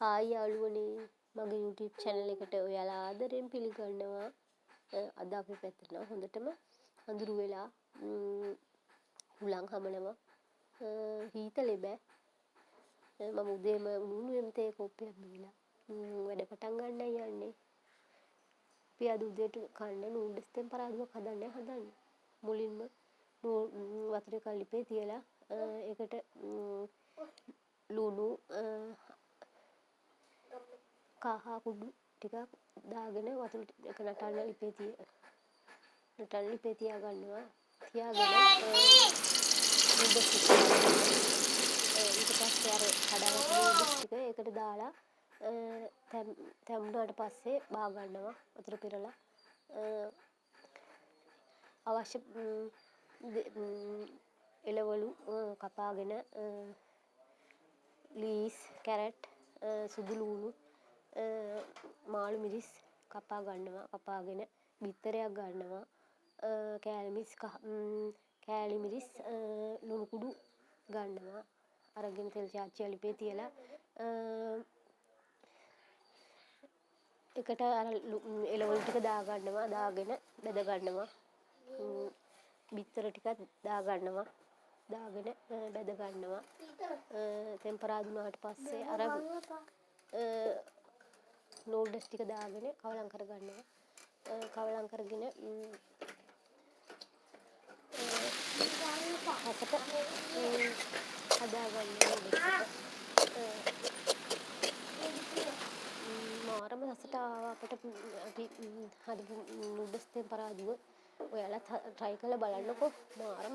Hi යාළුවනේ, මගේ YouTube channel එකට ඔයාලා ආදරෙන් පිළිගන්නවා. අද අපේ පැත්තට නම් හොඳටම අඳුරු වෙලා හුලං හමනවා. හීතලේ බෑ. මම උදේම උණු උණුවෙන් තේ කෝප්පයක් බීලා වැඩ පටන් ගන්නයි යන්නේ. අපි අද උදේට කන්න නූඩ්ල්ස් තෙම්පරාදුවක් හදන්න හදන්නේ. මුලින්ම වතුර එකක් ලිපේ තියලා ඒකට ලුණු කහ කුඩු ටිකක් දාගෙන වතුර එක නටන්න ලිපේ තිය නටන්න ලිපේ තියාගන්නවා. තියාගෙන නූඩ්ල්ස් ටික ඊට පස්සේ අර කඩාගත්තු නූඩ්ල්ස් ටික ඒකට දාලා තැම්බුනාට පස්සේ බා ගන්නවා වතුර පෙරලා. අවශ්‍ය එළවලු කපාගෙන, ලීස්, කැරට්, සුදු ලූණු, මාළු මිරිස් කපා ගන්නවා. කපාගෙන බිත්තරයක් ගන්නවා. කෑලි මිරිස්, කෑලි මිරිස්, ලුණු කුඩු ගන්නවා. අරගෙන තෙල් චාච්චිය ලිපේ තියලා එකට අර එළවලු ටික දාගන්නවා. දාගෙන බැද ගන්නවා. බිත්තර ටිකත් දාගන්නවා. දාගෙන බැද ගන්නවා. තෙම්පරාදු වුණාට පස්සේ අර නූඩ්ල්ස් ටික දාගෙන කවලම් කරගන්නවා. කවලම් කරගෙන රසට හදාගන්නවා නූඩ්ල්ස් ටික. මාරම රසට ආවා අපට අපි හදපු නූඩ්ල්ස් තෙම්පරාදුව. ඔයාලත් ට්‍රයි කරලා බලන්නකෝ. මාරම.